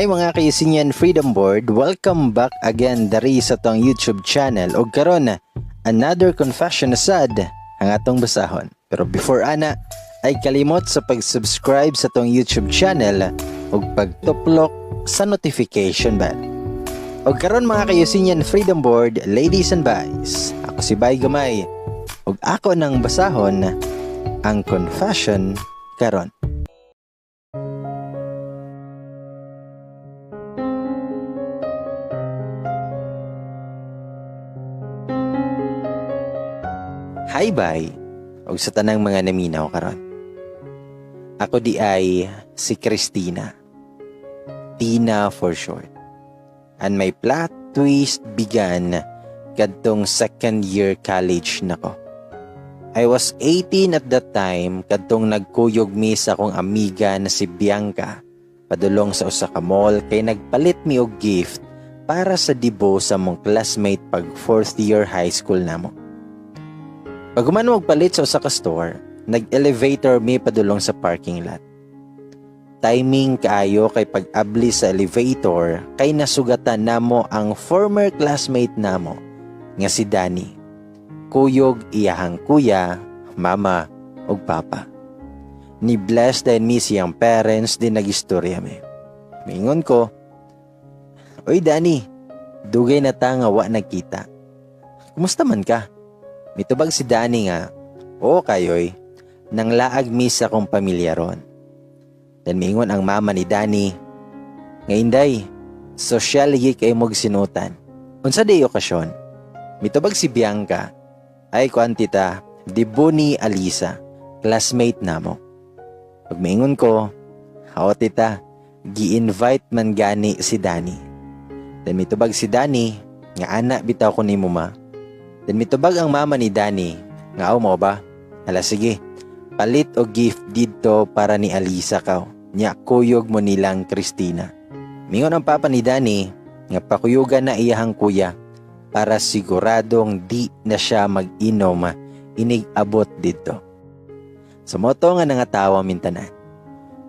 Hi, mga ka-Eusebian Freedom Board, welcome back again dari sa atong YouTube channel og karon, another confession na sad ang atong basahon. Pero before ana, ay kalimot sa pag-subscribe sa atong YouTube channel ug pagtuplok sa notification bell. Og karon, mga ka-Eusebian Freedom Board, ladies and boys, ako si Bay Gamay ug ako nang basahon ang confession karon. Hi, bye og sa tanang mga naminaw karon. Ako di ay si Christina. Tina for short. And my plot twist began kadtong second year college nako. I was 18 at that time kadtong nagkuyog mi sa akong amiga na si Bianca padulong sa usa ka mall kay nagpalit mi og gift para sa debut sa among classmate pag fourth year high school namo. Paghuman magpalit sa usa ka store, nag-elevator mi padulong sa parking lot. Timing kaayo kay pag-abli sa elevator kay nasugatan namo ang former classmate namo nga si Danny. Kuyog iyahang kuya, mama ug papa. Ni bless din mi siyang parents din, nagistorya mi. Mingon ko, "Oy Danny, dugay na ta nga wa nagkita. Kumusta man ka?" Mitubag si Danny nga, "Oo kayoy, nang laag mi sa akong pamilya ron." Then miingon ang mama ni Danny, nga, "Inday, sosyal lagi kay mog sinutan. Unsa di okasyon?" Mitubag si Bianca, "Ay kuan, tita, debut ni Alisa, classmate namo." Pag miingon ko, "Aw tita, gi-invite man gani si Danny." Then mitubag si Danny, nga, "Ana bitaw ko nimo, ma." Then mitubag ang mama ni Danny, nga, "Aw mo ba? Hala sige, palit og gift didto para ni Alisa kaw. Nya kuyog mo nilang Christina." Mingon ang papa ni Danny, nga pakuyugan na iyahang kuya para siguradong di na siya mag-inom inig abot didto. Sa moto nga nangatawa mintanan.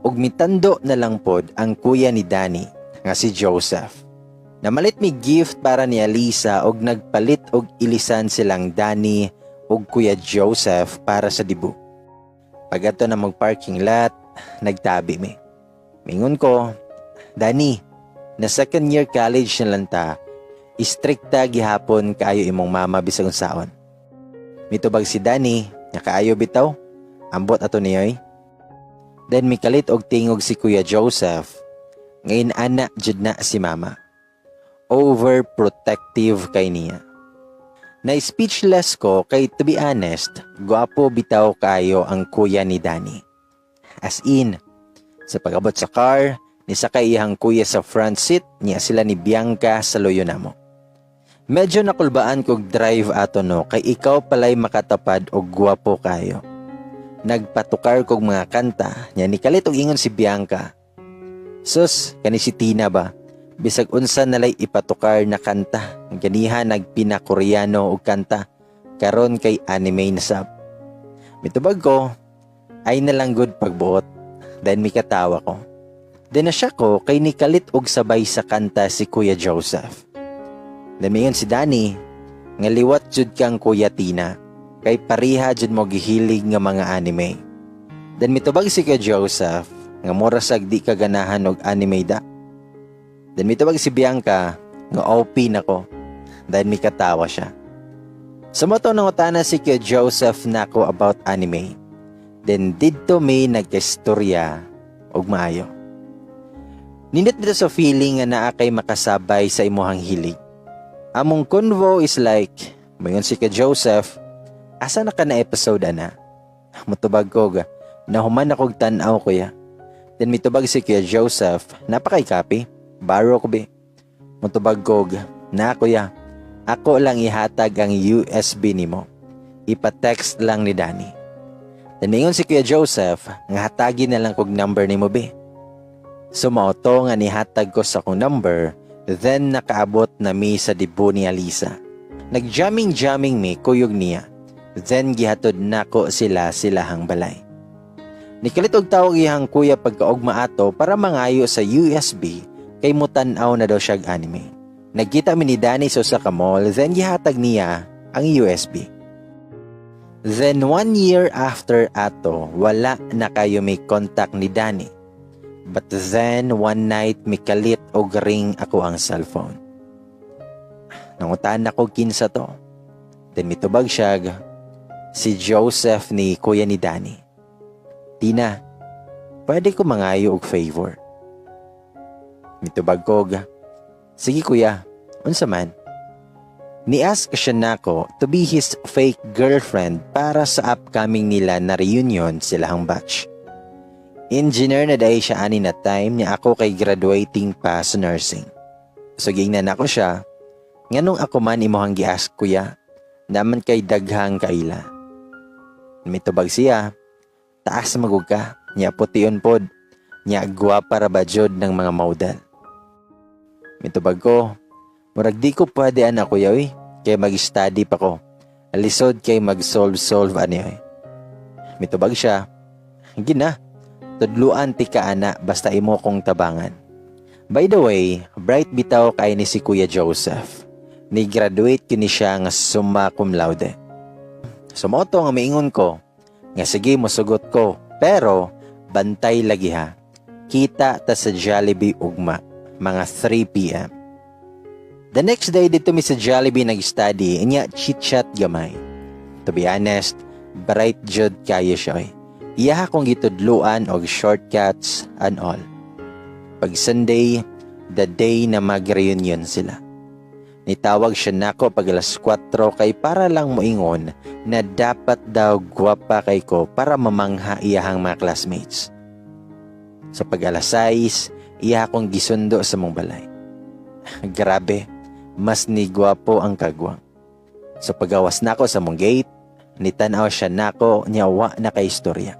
Ug mitando na lang pod ang kuya ni Danny nga si Joseph. Namalit mi gift para ni Alisa og nagpalit og ilisan silang Danny ug Kuya Joseph para sa debut. Pag-adto na mag parking lot, nagtabi mi. Mingon ko, "Danny, na second year college na lang ta, istrikta gihapon kaayo imong mama bisag unsaon." Mitubag si Danny, nga, "Kaayo bitaw, ambot ato niyoy." Then mikalit og tingog si Kuya Joseph, ngayon ana jud na si mama. Overprotective kay niya. Na speechless ko kay, to be honest, gwapo bitaw kayo ang kuya ni Danny. As in, sa pag-abot sa car, nisakay iyang kuya sa front seat niya, sila ni Bianca sa luyo namo. Medyo nakulbaan kog drive ato no kay ikaw pala'y makatapad og gwapo kayo. Nagpatukar kog mga kanta nya nikalit og ingon si Bianca, "Sus, kani si Tina ba? Bisag unsa nalay ipatukar na kanta. Ganiha nagpina-Koreano og kanta. Karon kay anime na sab." Mitubag ko, "Ay nalang good pagbuot." Then mikatawa ko. Then na siya ko kay nikalit og sabay sa kanta si Kuya Joseph. Then miingon si Danny, nga, "Liwat jud kang Kuya Tina. Kay pariha jud mo gihilig nga mga anime." Then mitubag si Kuya Joseph, nga, "Mura sag di ka ganahan og anime da." Then mitubag si Bianca, nga, "OP na ko." Then mikatawa siya. Sa moto nangutana si Kuya Joseph nako about anime. Then didto mi nagkistorya og maayo. Nindot dito sa feeling nga naa kay makasabay sa imuhang hilig. Among convo is like, mayon si Kuya Joseph, "Asa na ka na episode ana?" Mutubag ko, "Nahuman akong tan-aw, kuya." Then mitubag si Kuya Joseph, "Napakay copy, borrow ko be." Mutubag ko, "Na kuya, ako lang ihatag ang USB nimo. Ipa-text lang ni Danny." Then mingon si Kuya Joseph, nga, "Hatagi na lang kog number nimo be." So mao to nga nihatag ko sa akong number, then nakaabot na mi sa debut ni Alisa. Nag-jamming-jamming mi kuyog niya. Then gihatod nako sila silahang balay. Nikalit og tawag iyang kuya pagkaugma ato para mangayo sa USB kay mutan-aw na daw siya anime. Nagkita mi ni Danny sa usa ka mall, then gihatag niya ang USB. Then one year after ato, wala na kayo may contact ni Danny. But then one night, mikalit og ring akoang cellphone. Nangutan ako kinsa to. Then mitubag siya, si Joseph ni kuya ni Danny. "Tina, pwede ko mangayo og favor?" Mitubag kog, "Sige kuya, unsa man?" Ni-ask siya nako to be his fake girlfriend para sa upcoming nila na reunion silahang batch. Engineer na dahil siya ani na time niya, ako kay graduating pa sa nursing. So giingnan ako siya, "Nganong ako man imuhang gi-ask, kuya? Naman kay daghang kaila." Mitubag siya, "Taas magug ka, nya pution pod, nya gwapa ra ba jud ng mga model." Mitubag ko, "Murag di ko pwede ana, kuya, uy, kay mag-study pa ko. Lisod kay mag-solve-solve ani oy." Mitubag siya, "Gina, tudluan ti ka ana basta imo kong tabangan." By the way, bright bitaw kay ni si Kuya Joseph. Ni graduate kini siya nga summa cum laude. So mao to nga miingon ko, nga sige, mosugot ko, pero bantay lagi ha. Kita ta sa Jollibee ugma, mga 3 p.m. The next day, didto mi sa Jollibee nag-study, inya chit-chat gamay. To be honest, bright jud kayo siya eh. Iya akong gitudluan og shortcuts and all. Pag Sunday, the day na mag-reunion sila, nitawag siya nako pag alas 4 kay para lang moingon na dapat daw gwapa kay ko para mamangha iyahang mga classmates. So pag alas 6, iya akong gisundo sa mong balay. Grabe, mas ni gwapo ang kagwang. So pagawas nako sa mong gate, nitanaw siya nako niya wa na kay istorya.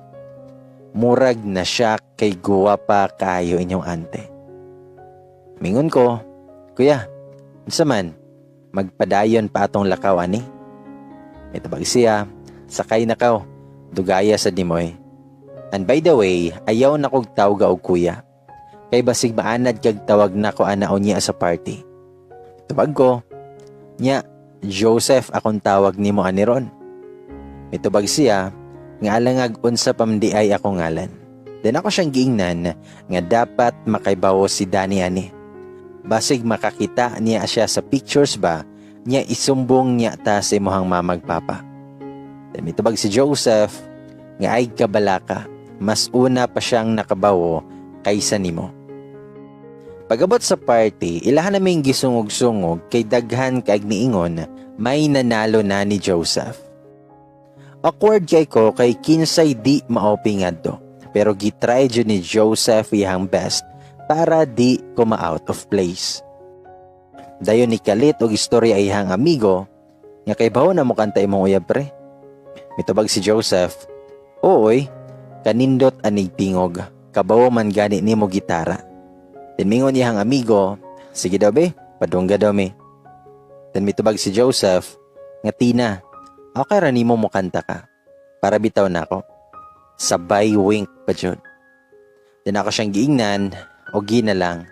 Murag na siya kay guwapa kayo inyong ante. Mingon ko, "Kuya, unsa man, magpadayon pa atong lakaw ani?" Mitubag siya, "Sakay na kaw, dugaya sa dimoy. And by the way, ayaw na kog tawga og kuya. Kay basig maanad kag tawag na ko ana unya sa party." Tubag ko, "Nya, Joseph akong tawag nimo ani ron." Mitubag siya, nga alangag unsa pamdi ay ako ngalan. Then ako siyang giingnan nga dapat makaibawo si Danny ani. Basig makakita niya siya sa pictures ba, niya isumbong niya ta sa imuhang mamagpapa. Then mitubag si Joseph nga ay kabalaka, mas una pa siyang nakabawo kaysa nimo. Pagabot sa party, ilahan naming gisungog-sungog kay daghan kaag niingon may nanalo na ni Joseph. Awkward kay ko kay kinsay di maopi ngadto. Pero gitry jud ni Joseph iyang best para di ko ma-out of place. Dayon ni kalit og istorya iyang amigo nga kay bawo na mo kanta imong uyab, pre. Mitubag si Joseph, "Ooy, kanindot anig tingog, kabawo man gani nimo gitara." Then mingon iyang amigo, "Sige daw be, padungga daw mi." Then mitubag si Joseph, nga "Tina, okay ra nimo mo kanta ka. Para bitaw na ako." Sabay wink pa jud. Then ako siyang giingnan, og gina lang.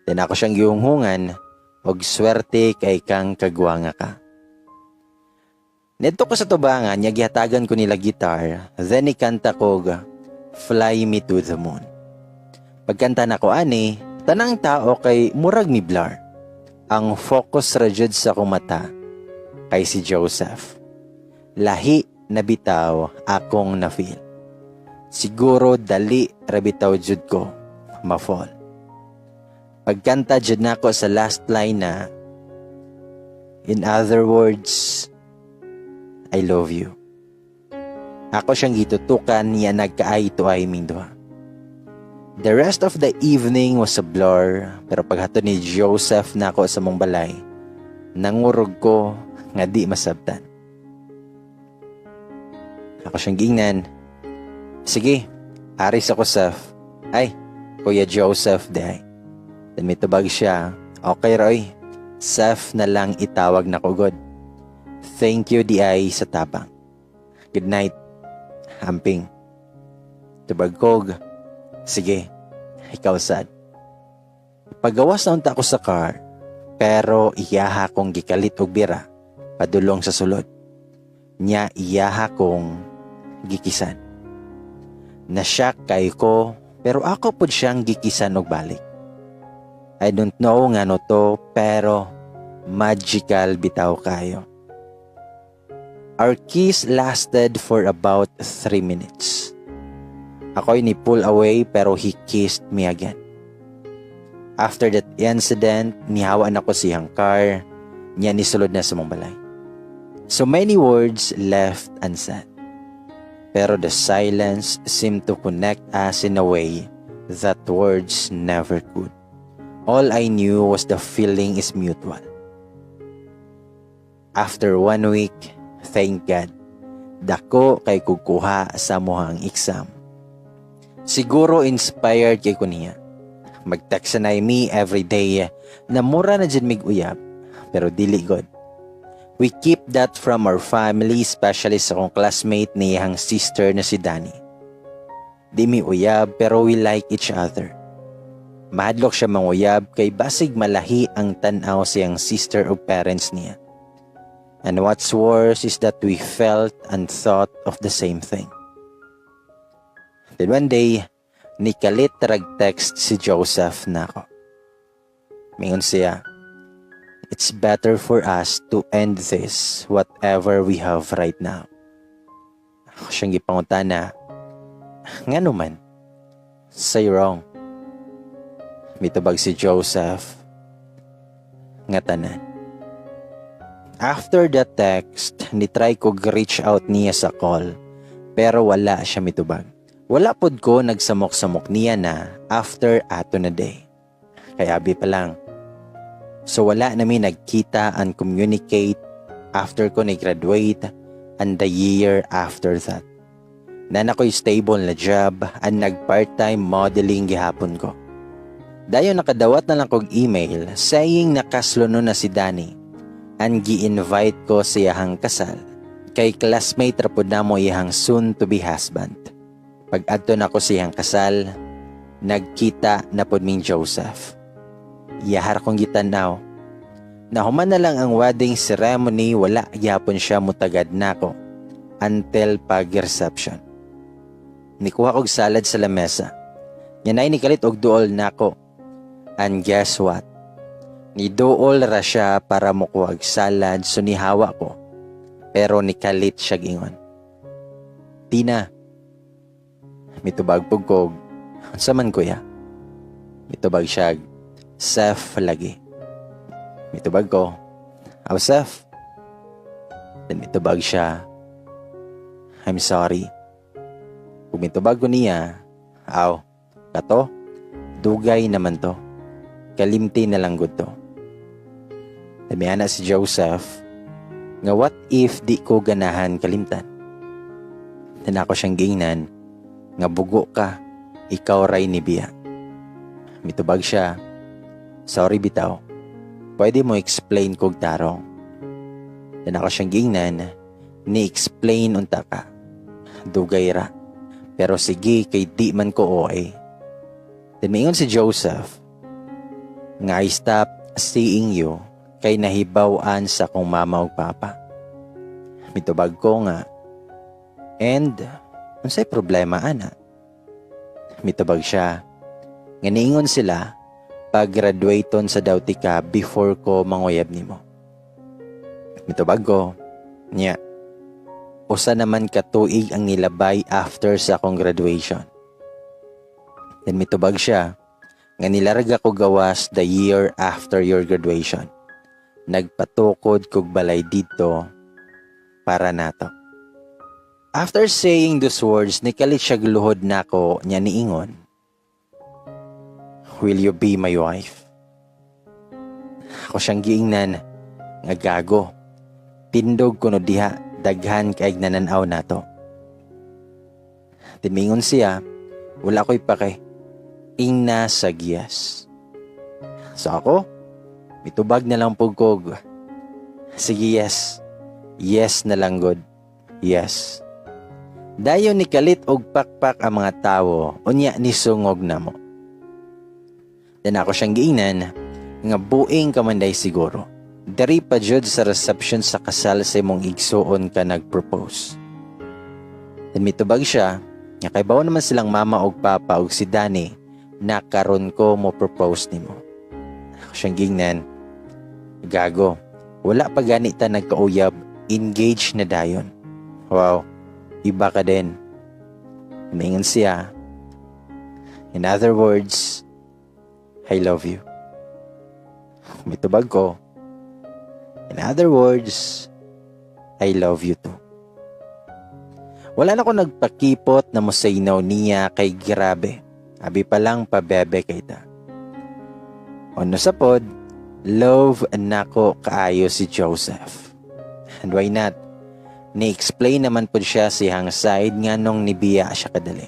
Then ako siyang gihunghungan, og swerte kay kang kagwanga ka. Nidto ko sa tubangan, nya gihatagan ko nila guitar, then ikanta kog "Fly Me to the Moon." Pagkanta nako ani, tanang tao kay murag mi blur. Ang focus ra jud sa akong mata kay si Joseph. Lahi na bitaw akong na-feel. Siguro dali ra bitaw jud ko ma-fall. Pagkanta jud nako sa last line na, "In other words, I love you." Ako siyang gitutukan niya, nagka-eye to eye ming duha. The rest of the evening was a blur, pero paghatod ni Joseph nako sa mong balay, nangurog ko nga di masabtan. Ako siyang giingnan, "Sige, aris ako, Seth. Ay, Kuya Joseph diay." Then mitubag siya, "Okay Roy, Seth na lang itawag na ko god. Thank you diay sa tabang. Good night. Amping." Tubag kog, "Sige, ikaw sad." Nipagawas na unta ako sa car, pero iyaha kong gikalit og bira padulong sa sulod. Nya iyaha kong gikisan. Na-shock kay ko, pero ako pud siyang gikisan og balik. I don't know ngano to, pero magical bitaw kayo. Our kiss lasted for about 3 minutes. Ako'y ni pull away, pero he kissed me again. After that incident, nihawa na ko siyang car, niya nisulod na sa among balay. So many words left unsaid. Pero the silence seemed to connect us in a way that words never could. All I knew was the feeling is mutual. After one week, thank God, dako kay kog kuha sa amohang exam. Siguro inspired kay ko niya. Mag-text na mi every day na mura na jud mig uyab, pero dili god. We keep that from our family, especially sa akong classmate ni iyang sister na si Danny. Di mi uyab, pero we like each other. Mahadlok siya manguyab kay basig malahi ang tan-aw siyang sister o parents niya. And what's worse is that we felt and thought of the same thing. Then one day, nikalit rag text si Joseph nako. Mingon siya, "It's better for us to end this, whatever we have right now." Ako siyang gipangutana, "Ngano man? Say wrong?" Mitubag si Joseph nga tanan. After that text, ni-try ko reach out niya sa call, pero wala siya mitubag. Wala pod ko nagsamok-samok niya na after ato na day. Kaya abi pa lang. So wala nami nagkita and communicate after ko ni-graduate and the year after that. Naa na ko'y stable na job and nag part-time modeling gihapon ko. Dayon nakadawat na lang kog email saying na kaslonon na si Danny and gi-invite ko sa iyahang kasal kay classmate ra pud namo iyahang soon to be husband. Pag adto nako sa iyang kasal, nagkita na pud ming Joseph. Iyahar kong gitanaw. Nahuman na lang ang wedding ceremony, wala gyapon siya mutagad nako until pag-reception. Nikuha kog salad sa lamesa. Nya ni kalit og duol nako. And guess what? Niduol ra siya para mokuhag salad, so nihawa ko. Pero nikalit siya ingon, "Tina." Mitubag pug kog, "Unsa man, kuya?" Mitubag siya, "Sef lagi." Mitubag ko, "Aw, Sef." Then mitubag siya, "I'm sorry." Kung mitubag ko niya, "Aw, kato, dugay naman to. Kalimti na lang gud to." Damiana si Joseph, nga what if di ko ganahan kalimtan? Then ako siyang giingnan, nga bugo ka, ikaw ray ni biya. Mitubag siya, "Sorry bitaw, pwede mo explain kog tarong?" Then ako siyang giingnan, ni explain unta ka, dugay ra. Pero sige, kay di man ko okay. Then mingon si Joseph, nga I stop seeing you kay nahibaw-an sa akong mama ug papa. Mitubag ko nga, "And unsay problema ana?" Mitubag siya, nga niingon sila, pag-graduaton sa daw tika before ko manguyab nimo. Mitubag ko, niya, usa naman ka tuig ang nilabay after sa akong graduation. Then mitubag siya, nga nilarga ko gawas the year after your graduation. Nagpatukod kog balay dito para nato. After saying those words, nikalit siya luhod nako, niya niingon, "Will you be my wife?" Ako siyang giingnan nga gago. Tindog kuno diha, daghan kay nananaw nato. Timingon siya, "Wala ko'y pake. Ingna sa yes." So ako, mitubag na lang pug kog, "Sige, yes. Yes na lang god. Yes." Dayon ni kalit og pakpak ang mga tawo, unya ni sungog namo. Then ako siyang giingnan nga buing ka man diay siguro. Diri pa jud sa reception sa kasal sa imong igsuon ka nag-propose. Then mitubag siya nga kaybaw naman silang mama og papa og si Danny na karon ko mo propose nimo. Ako siyang giingnan, "Gago, wala pa gani ta nagkauyab, engaged na dayon. Wow, iba ka din." Mingon siya, "In other words, I love you." Mitubag ko, "In other words, I love you too." Wala na ko nagpakipot na mo say no niya kay grabe. Abi pa lang pabebe kay ta. Ono sa pod, love nako kaayo si Joseph. And why not? Ni-explain naman pod siya siyang side nga nung nibiya siya kadali.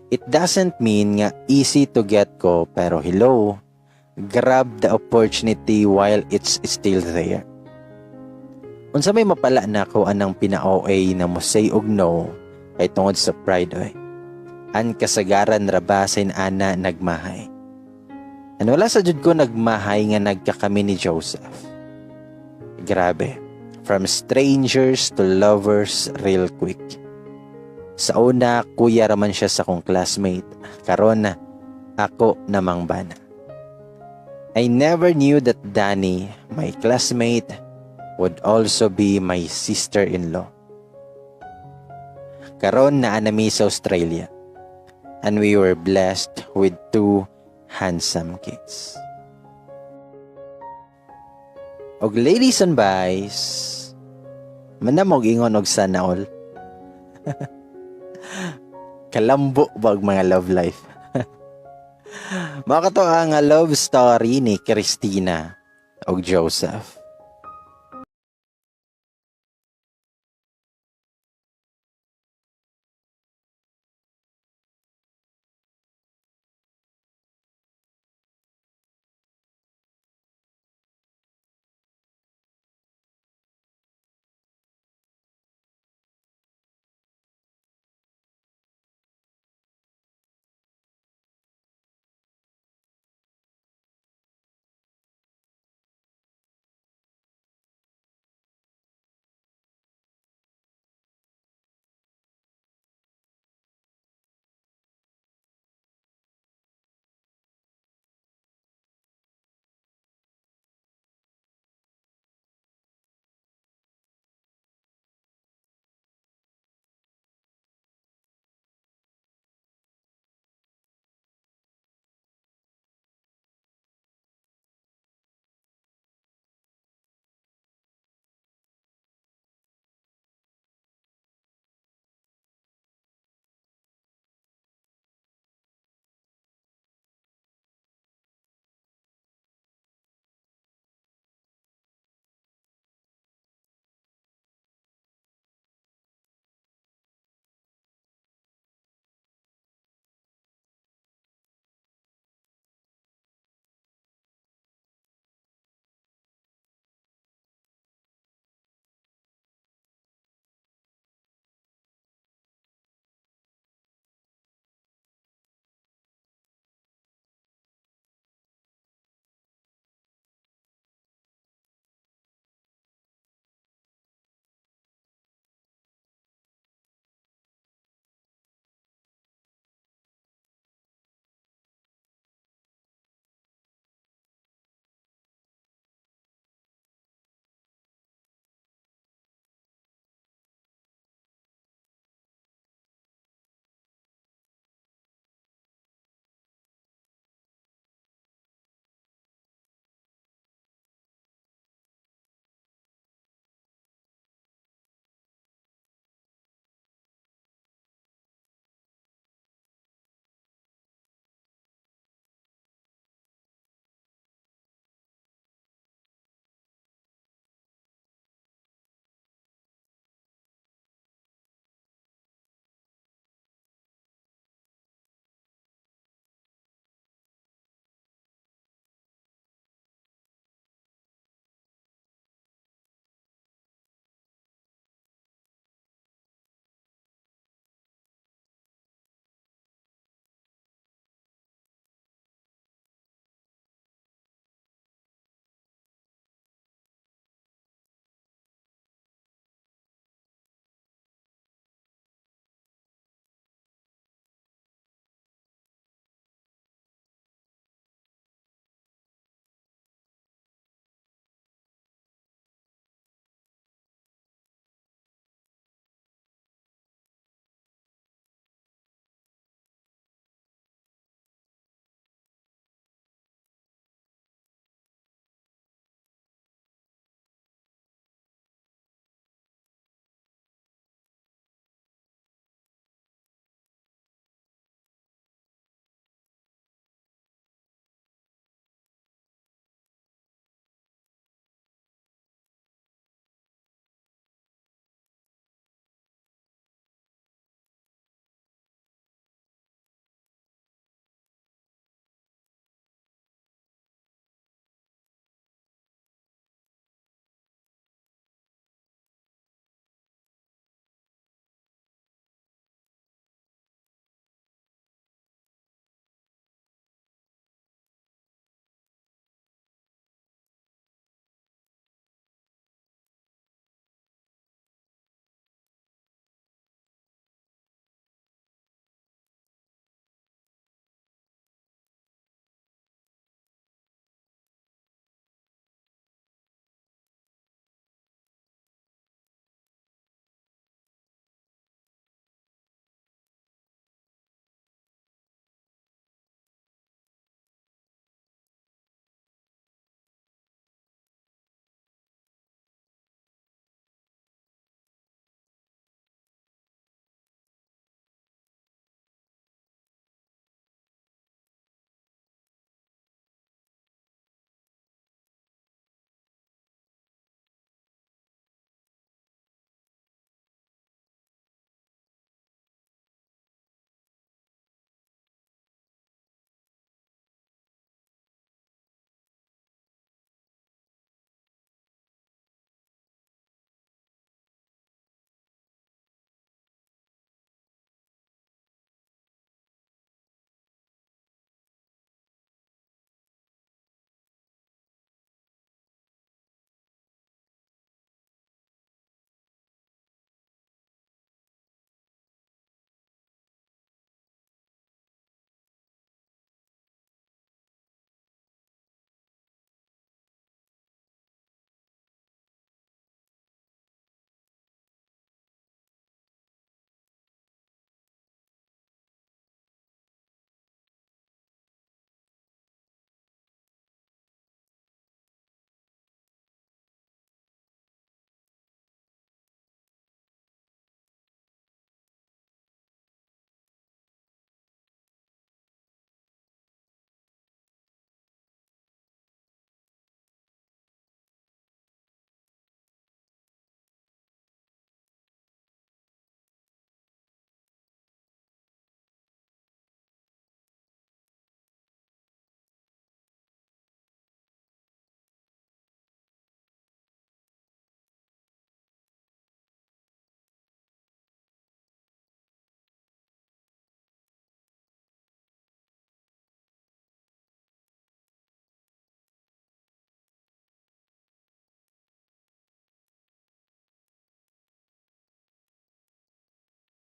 It doesn't mean nga easy to get ko, pero hello, grab the opportunity while it's still there. Unsa may mapala nako anang pina-OA na mo say og no kay tungod sa pride oy. Ang kasagaran ra ba sa ana nagmahay. And wala sa jud ko nagmahay nga nagkakami ni Joseph. Grabe. From strangers to lovers real quick. Sa una, kuya raman siya sa akong classmate. Karon, ako namang bana. I never knew that Danny, my classmate, would also be my sister-in-law. Karon naa nami sa Australia. And we were blessed with two handsome kids. Og ladies and boys, manamog ingon og sana all. Kalambo bag mga love life. Mao kato ang love story ni Christina og Joseph.